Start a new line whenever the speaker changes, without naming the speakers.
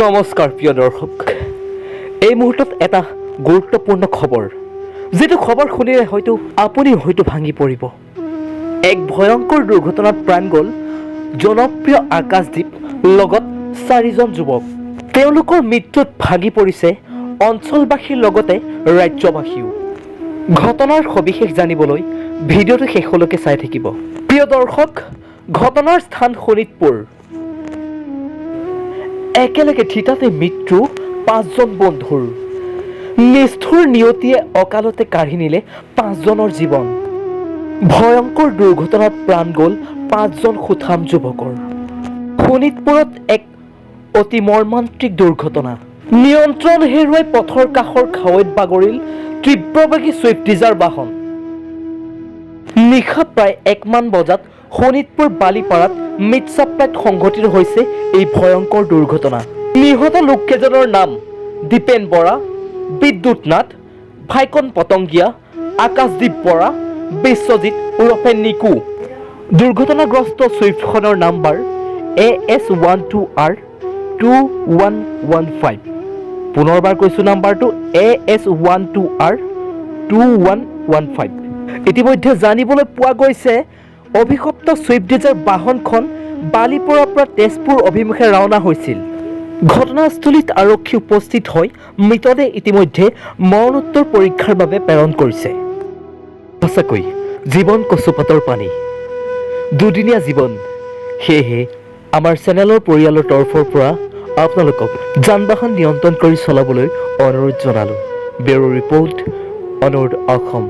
নমস্কাৰ প্ৰিয় দৰ্শক, এই মুহূৰ্তত এটা গুৰুত্বপূৰ্ণ খবৰ, যিটো খবৰ শুনিলে হয়তো আপুনি হয়তো ভাঙি পৰিব। এক ভয়ংকৰ দুৰ্ঘটনাত প্ৰাণ গ'ল জনপ্ৰিয় আকাশদ্বীপ, লগত চাৰিজন যুৱক। তেওঁলোকৰ মৃত্যুত ভাগি পৰিছে অঞ্চলবাসীৰ লগতে ৰাজ্যবাসীও। ঘটনাৰ সবিশেষ জানিবলৈ ভিডিঅ'টো শেষলৈকে চাই থাকিব। প্ৰিয় দৰ্শক, ঘটনাৰ স্থান শোণিতপুৰ। একেলগে থিতাতে মৃত্যু পাঁচজন বন্ধুৰ। নিষ্ঠুৰ নিয়তিয়ে অকালতে কাঢ়ি নিলে পাঁচজনৰ জীৱন। ভয়ংকৰ দুৰ্ঘটনাত প্ৰাণ গ'ল পাঁচজন সুঠাম যুৱকৰ। শোণিতপুৰত এক অতি মৰ্মান্তিক দুৰ্ঘটনা। নিয়ন্ত্ৰণ হেৰুৱাই পথৰ কাষৰ খাৱৈত বাগৰিল তীব্ৰবেগী ছুইফ্ট ডিজায়াৰ বাহন। নিশা প্ৰায় 1মান বজাত শোণিতপুৰ বালিপাৰাত মিট ছাপ্লাইত সংঘটিত হৈছে এই ভয়ংকৰ দুৰ্ঘটনা। নিহত লোককেইজনৰ নাম দীপেন বৰা, বিদ্যুৎ নাথ, ভাইকন পতংগীয়া, আকাশদ্বীপ বৰা, বিশ্বজিৎ ওৰফে নিকু। দুৰ্ঘটনাগ্ৰস্ত ছুইফ্টখনৰ নাম্বাৰ AS 12 R 2115। পুনৰবাৰ কৈছোঁ, নাম্বাৰটো AS 12 R 2115। ইতিমধ্যে জানিবলৈ পোৱা গৈছে, অভিশপ্ত ছুইফ্ট ডিজায়াৰ বাহনখন বালিপৰাৰ পৰা তেজপুৰ অভিমুখে ৰাওনা হৈছিল। ঘটনাস্থলীত আৰক্ষী উপস্থিত হৈ মৃতদেহ ইতিমধ্যে মৰণোত্তৰ পৰীক্ষাৰ বাবে প্ৰেৰণ কৰিছে। সঁচাকৈ জীৱন কচুপাতৰ পানী, দুদিনীয়া জীৱন। সেয়েহে আমাৰ চেনেলৰ পৰিয়ালৰ তৰফৰ পৰা আপোনালোকক যান বাহন নিয়ন্ত্ৰণ কৰি চলাবলৈ অনুৰোধ জনালোঁ। ব্যুৰ' ৰিপৰ্ট, অনুৰোধ অসম।